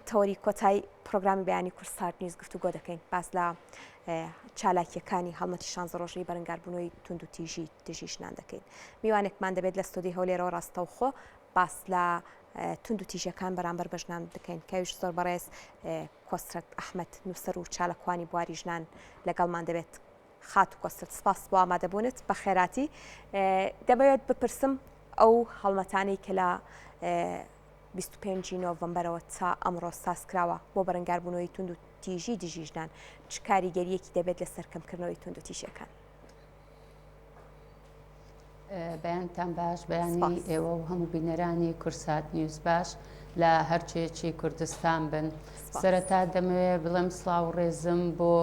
تەوەری کۆتایی پرۆگرامی بەیانی کوردستات نیوز گفتوگۆ دەکەین باس لە چالاکیەکانی هەڵمەتی شانزە ڕۆژەی بەرەنگاربوونەوەی توندوتیژی دژی ژنان دەکەین میوانێکمان دەبێت لە ستۆدی هەولێرەوە ڕاستەوخۆ باس لە توندوتیژیەکان بەرامبەر بە ژنان دەکەین کەویش زۆر بەڕێز کۆسرەت ئەحمەد نووسەر و چالاکوانی بواری ژنان لەگەڵمان دەبێت خاتوو کۆسرەت سپاس بۆ ئامادەبوونت بەخێراتی دەمەوێت بپرسم ئەو هەڵمەتانەی کە لە 25 نۆڤەمبەرەوە تا ئەمڕۆ سازکراوە بۆ بەرەنگاربوونەوەی توند و تیژی دژی ژنان چ کاریگەریەکی دەبێت لەسەر کەمکردنەوەی توند و تیژیەکان؟ بەیانتان باش بەیانی ئێوە و هەموو بینەرانی کورسات نیوز باش لە هەرچێکی کوردستان بن سەرەتا دەمەوێ بڵێم سڵاو و ڕێزم بۆ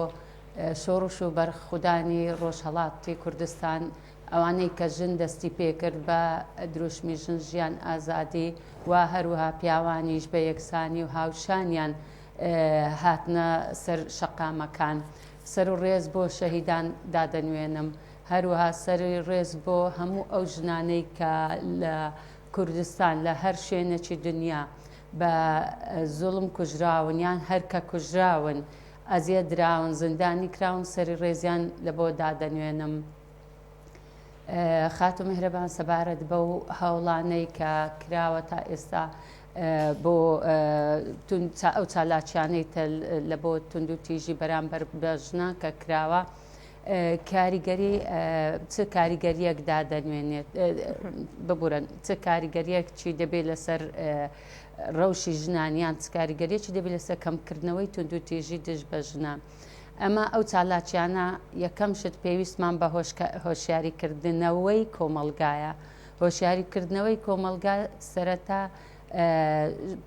شۆڕش و بەرخودانی ڕۆژهەڵاتی کوردستان ئەوانەی کە ژن دەستی پێکرد بە دروشمی ژن ژیان ئازادی و هەروەها پیاوانیش بە یەکسانی و هاوشانیان هاتنە سەر شەقامەکان سەر و ڕێز بۆ شەهیدان دادەنوێنم هەروەها سەری ڕێز بۆ هەموو ئەو ژنانەی کە لە کوردستان لە هەر شوێنێکی دنیا بە زوڵم کوژراون یان هەر کە کوژراون ئەزیەت دراون زیندانی کراون سەری ڕێزیان لە بۆ دادەنوێنم. خاتوو میهرەبان سەبارەت بەو هەوڵانەی کە کراوە تا ئێستا بۆ ئەو چالاکیانەی لە بۆ توندوتیژی بەرامبەر بە ژنان کە کراوە کاریگەری چ کاریگەریەک دادەنوێنێت ببورن چ کاریگەریەک چی دەبێت لەسەر ڕەوشی ژنان یان چ کاریگەریەکی دەبێت لەسەر کەمکردنەوەی توندوتیژی دژ بە ژنان ئەمە ئەو چالاکیانە یەکەم شت پێویستمان بە هۆشیاریکردنەوەی کۆمەڵگایە هۆشیاریکردنەوەی کۆمەڵگا سەرەتا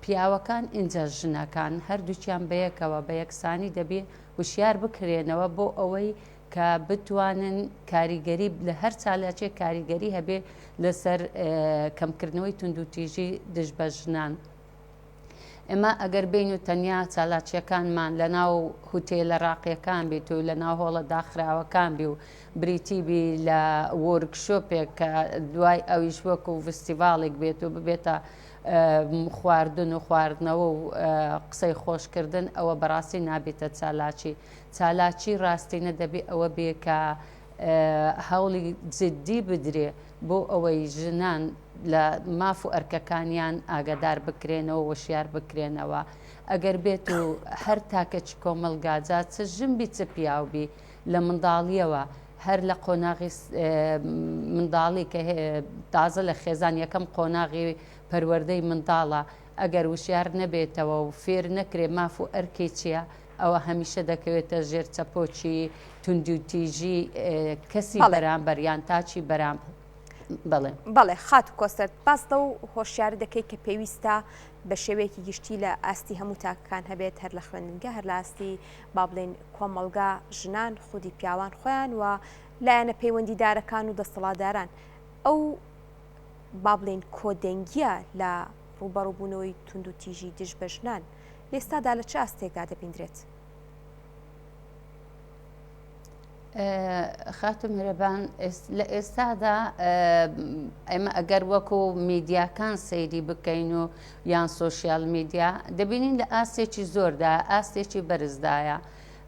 پیاوەکان ئینجا ژنەکان هەردووکیان بەیەکەوە بە یەکسانی دەبێ وشیار بکرێنەوە بۆ ئەوەی کە بتوانن کاریگەری لە هەر چالاکیەک کاریگەری هەبێ لەسەر کەمکردنەوەی توندوتیژی دژ بە ژنان. ئێمە ئەگەر بین و تەنیا چالاکیەکانمان لە ناو هوتێلە ڕاقیەکان بیت و لە ناو هۆڵە داخراوەکان بی و بریتی بی لە وۆرکشۆپێک کە دوای ئەویش وەکو ڤستیڤاڵێک بێت و ببێتە خواردن و خواردنەوە و قسەی خۆشکردن ئەوە بەڕاستی نابێتە چالاکی چالاکی ڕاستینە دەبێ ئەوە بێ کە هەوڵی جدی بدرێ بۆ ئەوەی ژنان لە ماف و ئەرکەکانیان ئاگادار بکرێنەوە وشیار بکرێنەوە ئەگەر بێت و هەر تاکەکی کۆمەڵگا جا چ ژن بی چ پیاو بی لە منداڵیەوە هەر لە قۆناغی منداڵی کە تازە لە خێزان یەکەم قۆناغی پەروەردەی منداڵە ئەگەر وشیار نەبێتەوە و فێر نەکرێ ماف و ئەرکی چییە ئەوە هەمیشە دەکەوێتە ژێر چەپۆکی توندوتیژی کەسی بەرامبەر یان تاکی بەرام بەڵێ. بەڵێ خاتوو کۆسرەت باس لەو هۆشیارە دەکەی کە پێویستە بە شێوەیەکی گشتی لە ئاستی هەموو تاکەکان هەبێت هەر لە خوێندنگە هەر لە ئاستی با بڵێین کۆمەڵگا ژنان خودی پیاوان خۆیان و لایەنە پەیوەندیدارەکان و دەسەڵاتداران ئەو با بڵێین کۆدەنگیە لە ڕووبەڕووبوونەوەی توندوتیژی دژ بە ژنان لە ئێستادا لە چ ئاستێکدا دەبیندرێت؟ خاتوو میهرەبان لە ئێستادا ئێمە ئەگەر وەکو میدیاکان سەیری بکەین و یان سۆشیال میدیا دەبینین لە ئاستێکی زۆردا ئاستێکی بەرزدایە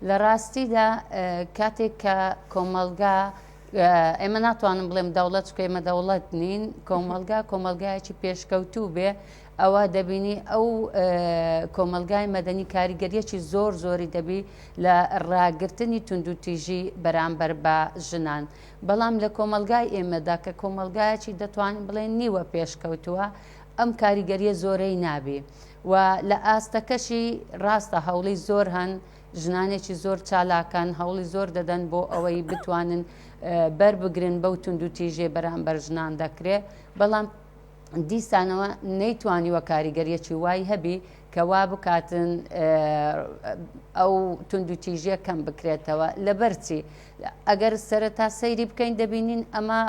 لە ڕاستیدا کاتێک کە کۆمەڵگا ئێمە ناتوانم بڵێم دەوڵەت چکە ئێمە دەوڵەت نین کۆمەڵگا کۆمەڵگایەکی پێشکەوتوو بێ ئەوە دەبینی ئەو کۆمەڵگای مەدەنی کاریگەریەکی زۆر زۆری دەبی لە ڕاگرتنی توندوتیژی بەرامبەر بە ژنان بەڵام لە کۆمەڵگای ئێمەدا کە کۆمەڵگایەکی دەتوانین بڵێن نیوە پێشکەوتووە ئەم کاریگەریە زۆرەی نابی و لە ئاستەکەشی ڕاستە هەوڵی زۆر هەن ژنانێکی زۆر چالاکان هەوڵی زۆر دەدەن بۆ ئەوەی بتوانن بەر بگرن بەو توندوتیژێ بەرامبەر ژنان دەکرێ بەڵام دیسانەوە نەیتوانیوە کاریگەریەکی وای هەبی کە وا بکاتن ئەو توندوتیژیە کەم بکرێتەوە لەبەرچی ئەگەر سەرەتا سەیری بکەین دەبینین ئەمە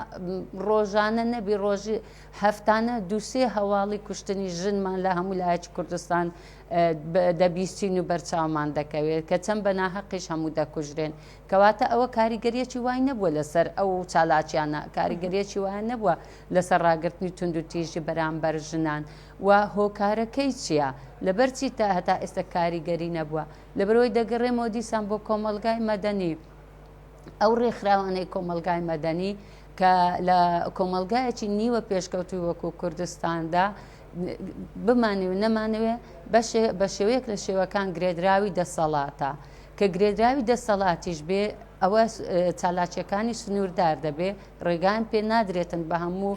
ڕۆژانە نەبی ڕۆژی هەفتانە دووسێ هەواڵی کوشتنی ژنمان لە هەموو لایەکی کوردستان. دەبیستین و بەرچاومان دەکەوێت کە چەند بە ناهەقیش هەموو دەکوژرێن. کەواتە ئەوە کاریگەرییەکی وای نەبووە لەسەر ئەو چالاکیانە، کاریگەرییەکی وایان نەبووە لەسەر ڕاگرتنی توندوتیژی بەرامبەر ژنان و هۆکارەکەی چییە؟ لەبەرچی تا هەتا ئێستا کاریگەری نەبووە؟ لەبەرئەوەی دەگەڕێمەوە دیسان بۆ کۆمەڵگای مەدەنی، ئەو ڕێکخراوانەی کۆمەڵگای مەدەنی کە لە کۆمەڵگایەکی نیوە پێشکەوتووی وەکو کوردستاندا بمانەوێ نەمانەوێ بە شێوەیەک لە شێوەکان گرێدراوی دەسەڵاتە کە گرێدراوی دەسەڵاتیش بێ ئەوە چالاکیەکانی سنووردار دەبێ ڕێگان پێ نادرێتن بە هەموو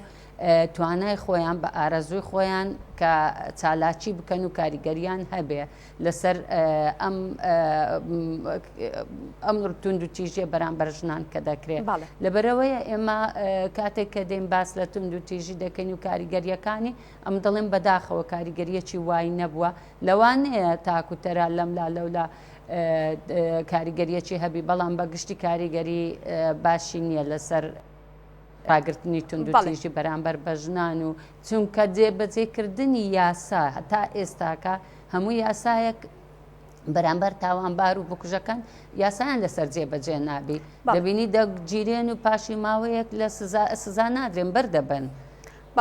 توانای خۆیان بە ئارەزووی خۆیان کە چالاکی بکەن و کاریگەریان هەبێ لەسەر ئەم ئەم توندوتیژیە بەرامبەر ژنان کە دەکرێت لەبەرەوەیە ئێمە کاتێک کە دێن باس لە توندوتیژی دەکەین و کاریگەریەکانی ئەم دەڵێم بەداخەوە کاریگەریەکی وای نەبووە لەوانەیە تاکو تەرا لەملا لەولا کاریگەریەکی هەبی بەڵام بە گشتی کاریگەری باشی نییە لەسەر ڕاگرتنی توندوتیژی بەرامبەر بە ژنان و چونکە جێبەجێکردنی یاسا هەتا ئێستاکە هەموو یاسایەک بەرامبەر تاوانبار و بکوژەکان یاسایان لەسەر جێبەجێ نابی دەبینی دەگیرێن و پاشی ماوەیەک لە سزا نادرێن بەردەبن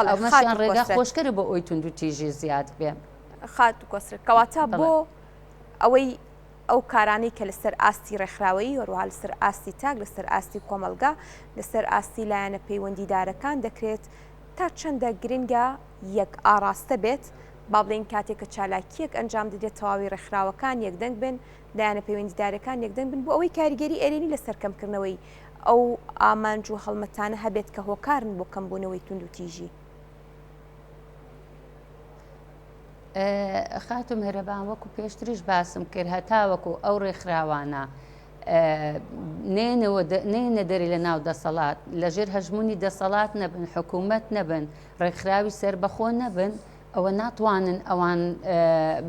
ئەمەشیان ڕێگا خۆشکەرە بۆ ئەوی توندوتیژی زیاد بێ. خاتوو کۆسرەت کەواتە بۆ ئەوەی ئەو کارانەی کە لەسەر ئاستی ڕێکخراوەیی هەروەها لەسەر ئاستی تاک، لەسەر ئاستی کۆمەڵگا، لەسەر ئاستی لایەنە پەیوەندیدارەکان دەکرێت تا چەندە گرنگە یەک ئاڕاستە بێت، با بڵێین کاتێک کە چالاکییەک ئەنجام دەدرێت تەواوی ڕێکخراوەکان یەکدەنگ بن، لایەنە پەیوەندیدارەکان یەکدەنگ بن بۆ ئەوەی کاریگەری ئەرێنی لەسەر کەمکردنەوەی ئەو ئامانج و هەڵمەتانە هەبێت کە هۆکارن بۆ کەمبوونەوەی توندوتیژی. خاتوو میهرەبان وەکو پێشتریش باسم کرد هەتاوەکو ئەو ڕێکخراوانە نێنە دەری لە ناو دەسەڵات لەژێر هەژمونی دەسەڵات نەبن حکوومەت نەبن ڕێکخراوی سەربەخۆ نەبن ئەوە ناتوانن ئەوان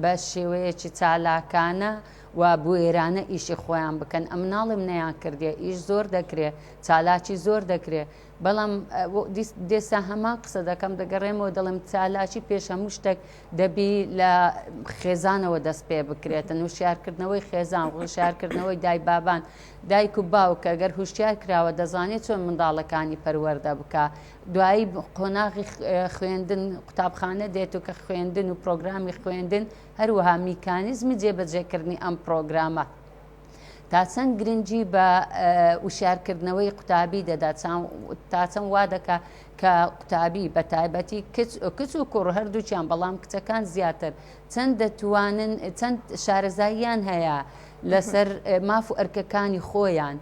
بە شێوەیەکی چالاکانە و بوێرانە ئیشی خۆیان بکەن ئەم ناڵێم نەیان کردێ ئیش زۆر دەکرێ چالاکی زۆر دەکرێ بەڵام دێسا هەمان قسە دەکەم دەگەڕێمەوە دەڵێم چالاکی پێش هەموو شتێک دەبی لە خێزانەوە دەست پێ بکرێتن وشیارکردنەوەی خێزان وشارکردنەوەی دای بابان دایک و باوک ئەگەر هوشیار کراوە دەزانێت چۆن منداڵەکانی پەروەردە بکە دوایی قۆناغی خوێندن قوتابخانە دێت و کە خوێندن و پرۆگرامی خوێندن هەروەها میکانیزمی جێبەجێکردنی ئەم پرۆگرامە تا چەند گرنگی بە وشیارکردنەوەی قوتابی دەدا تا چەند وا دەکا کە قوتابی بە تایبەتی کچ کچ و کوڕ هەردووکیان بەڵام کچەکان زیاتر چەند دەتوانن چەند شارەزاییان هەیە لەسەر ماف و ئەرکەکانی خۆیان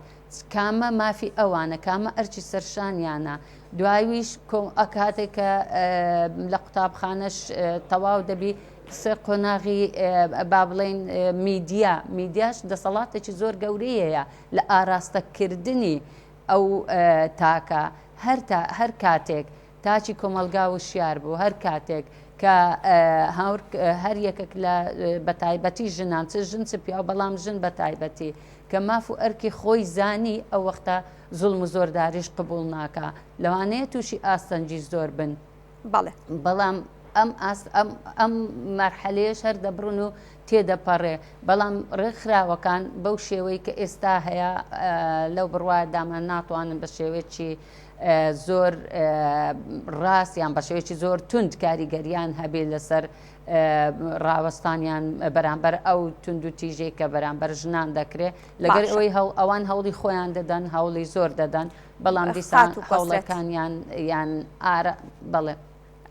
کامە مافی ئەوانە کامە ئەرکی سەرشانیانە دواییش ئەکاتێک کە لە قوتابخانەش تەواو دەبی سێ قۆناغی با بڵێین میدیا، میدیاش دەسەڵاتێکی زۆر گەورەی هەیە لە ئاراستەکردنی ئەو تاکە، هەر تا هەر کاتێک تاکی کۆمەڵگا وشیار بوو، هەر کاتێک کە هەر یەکێک لە بەتایبەتی ژنان چ ژن چ پیاو بەڵام ژن بەتایبەتی کە ماف و ئەرکی خۆی زانی ئەو وەختە زوڵم و زۆرداریش قبوڵ ناکا لەوانەیە تووشی ئاستەنگی زۆر بن. بەڵێ. بەڵام ئەم ئاست ئەم ئەم مەرحەلەیەش هەر دەبڕن و تێدەپەڕێ بەڵام ڕێکخراوەکان بەو شێوەی کە ئێستا هەیە لەو بڕوایەدامە ناتوانن بە شێوەیەکی زۆر ڕاست یان بە شێوەیەکی زۆر توند کاریگەریان هەبێ لەسەر ڕاوەستانیان بەرامبەر ئەو توند و تیژێک کە بەرامبەر ژنان دەکرێت لەگەر ئەوەی هەڵ ئەوان هەوڵی خۆیان دەدەن هەوڵی زۆر دەدەن بەڵام دیسان هەوڵەکانیان یان ئارە بەڵێ.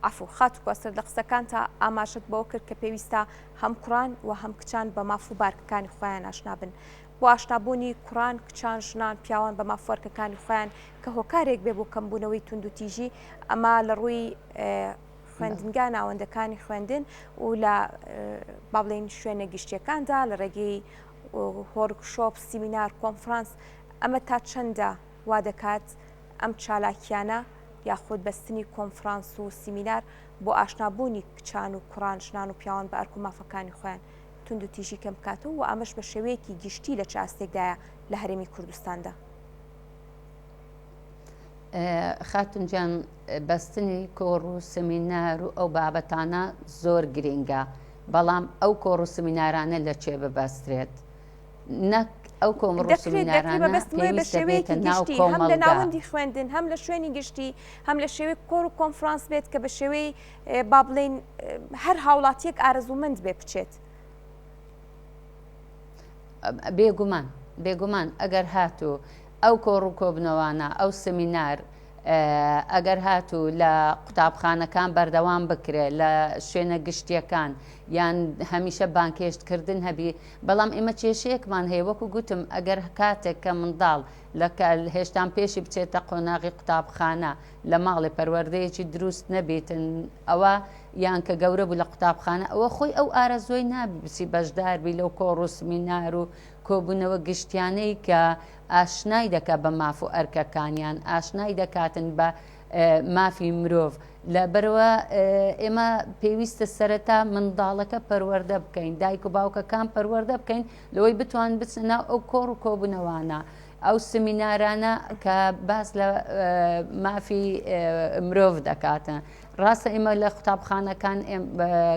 عەفو خاتوو کۆسرەت لە قسەکانتا ئاماژەت بەوە کرد کە پێویستە هەم کوڕان و هەم کچان بە ماف و بارکەکانی خۆیان ئاشنا بن. بۆ ئاشنابوونی کوڕان، کچان، ژنان، پیاوان بە ماف و ئەرکەکانی خۆیان کە هۆکارێک بێ بۆ کەمبوونەوەی توندوتیژی، ئەمە لە ڕووی خوێندنگا، ناوەندەکانی خوێندن و لە با بڵێین شوێنە گشتیەکاندا لە ڕێگەی وۆرکشۆپ، سیمینار، کۆنفرانس ئەمە تا چەندە وا دەکات ئەم چالاکیانە یاخود بەستنی کۆنفرانس و سیمینار بۆ ئاشنابوونی کچان و کوڕان، ژنان و پیاوان بە ئەرک و مافەکانی خۆیان توندوتیژی کەم بکاتەوە و ئەمەش بە شێوەیەکی گشتی لە چ ئاستێکدایە لە هەرێمی کوردستاندا؟ خاتون گیان بەستنی کۆڕ و سمینار و ئەو بابەتانە زۆر گرینگە. بەڵام ئەو کۆڕ و سمینارانە لە کوێ ببەسترێت؟ نەک ئەو کۆمڕ و دەکرێت دەکرێت سمینارانە مەبەستم وایە بە پێویستە شێوەیەکی بێتە ناو گشتی هەم لە کۆمەڵگا. ناوەندی خوێندن هەم لە شوێنی گشتی هەم لە شێوەی کۆڕ و کۆنفرانس بێت کە بە شێوەی با بڵێین هەر هاوڵاتیەک ئارەزوومەند بێ بچێت. بێگومان بێگومان ئەگەر هاتوو ئەو کۆڕ و کۆبنەوانە ئەو سمینار ئەگەر هاتوو لە قوتابخانەکان بەردەوام بکرێت لە شوێنە گشتیەکان یان هەمیشە بانکێشتکردن هەبی بەڵام ئێمە کێشەیەکمان هەیە وەکو گوتم ئەگەر کاتێک کە منداڵ لە هێشتان پێشی بچێتە قۆناغی قوتابخانە لە ماڵێ پەروەردەیەکی دروست نەبیتن ئەوە یان کە گەورە بوو لە قوتابخانە ئەوە خۆی ئەو ئارەزووی نابی بچی بەشدار بی لەو کۆڕ و سمینار و کۆبوونەوە گشتیانەی کە ئاشنای دەکا بە ماف و ئەرکەکانیان ئاشنای دەکاتن بە مافی مرۆڤ لەبەرەوە ئێمە پێویستە سەرەتا منداڵەکە پەروەردە بکەین دایک و باوکەکان پەروەردە بکەین لەوەی بتوان بچنە ناو ئەو کۆڕ و کۆبوونەوانە ئەو سمینارانە کە باس لە مافی مرۆڤ دەکاتن ڕاستە ئێمە لە قوتابخانەکان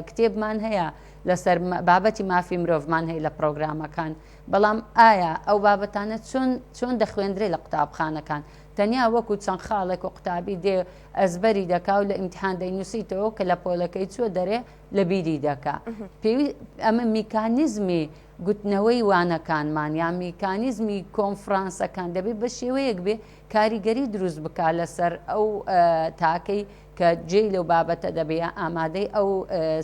کتێبمان هەیە لەسەر بابەتی مافی مرۆڤمان هەیە لە پرۆگرامەکان بەڵام ئایا ئەو بابەتانە چۆن چۆن دەخوێندرێ لە قوتابخانەکان تەنیا وەکو چەند خاڵێک و قوتابی دێ ئەزبەری دەکا و لە ئیمتحان دەینووسیتەوە کە لە پۆلەکەی چوە دەرێ لە بیری دەکا پێوی ئەمە میکانیزمی گوتنەوەی وانەکانمان یان میکانیزمی کۆنفرانسەکان دەبێت بە شێوەیەک بێ کاریگەری دروست بکا لەسەر ئەو تاکەی کە جێی لەو بابەتە دەبێ یا ئامادەی ئەو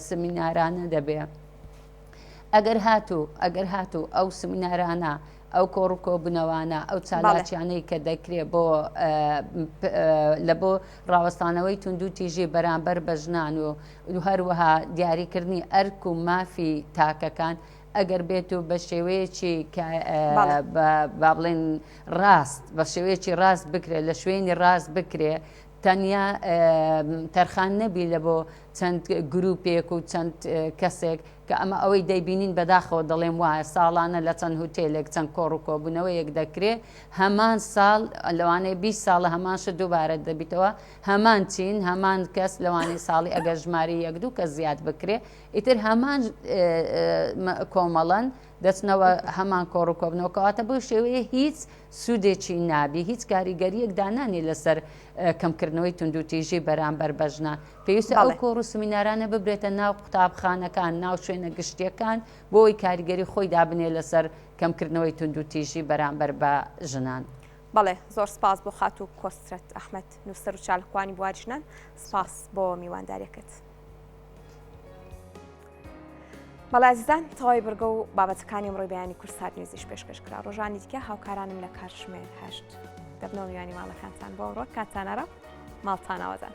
سمینارانە دەبێ. ئەگەر هاتوو ئەگەر هاتوو ئەو سمینارانە ئەو کۆڕ و کۆبوونەوانە ئەو چالاکیانەی کە دەکرێت بۆ لە بۆ ڕاوەستانەوەی توندو تیژی بەرامبەر بە ژنان و هەروەها دیاریکردنی ئەرک و مافی تاکەکان ئەگەر بێت و بە شێوەیەکی با بڵێن ڕاست بە شێوەیەکی ڕاست بکرێت لە شوێنی ڕاست بکرێ تەنیا تەرخان نەبی لە بۆ چەند گروپێک و چەند کەسێک کە ئەمە ئەوەی دەیبینین بەداخەوە دەڵێم وایە ساڵانە لە چەند هوتێلێک چەند کۆڕ و کۆبوونەوەیەک دەکرێ هەمان ساڵ لەوانەیە 20 ساڵە هەمان شت دووبارە دەبیتەوە هەمان چین هەمان کەس لەوانەیە ساڵی ئەگەر ژماری یەک دوو کەس زیاد بکرێ ئیتر هەمان کۆمەڵەن دەچنەوە هەمان کۆڕ و کۆبنەوە کەواتە بەو شێوەیە هیچ سوودێکی نابی هیچ کاریگەریەک دانانی لەسەر کەمکردنەوەی توندوتیژی بەرامبەر بە ژنان پێویستە ئەو کۆڕ و سمینارانە ببرێتە ناو قوتابخانەکان ناو شوێنە گشتیەکان بۆ ئەوەی کاریگەری خۆی دابنێ لەسەر کەمکردنەوەی توندوتیژی بەرامبەر بە ژنان. بەڵێ زۆر سپاس بۆ خاتوو کۆسرەت ئەحمەد نووسەر و چاالکوانی بواری ژنان سپاس بۆ میوانداریەکەت. بەڵێ ئازیزان تەواوی بڕگە و بابەتەکانی ئەمڕۆی بەیانی کوردسات نیوزیش پێشکەش کرا ڕۆژانی دیکە هاوکارانم لە کاتژمێر هەشت دەبنەوە میوانی ماڵەکانتان بۆ ئەمڕۆ کاتتان ئارام ماڵتان ئاوەدان.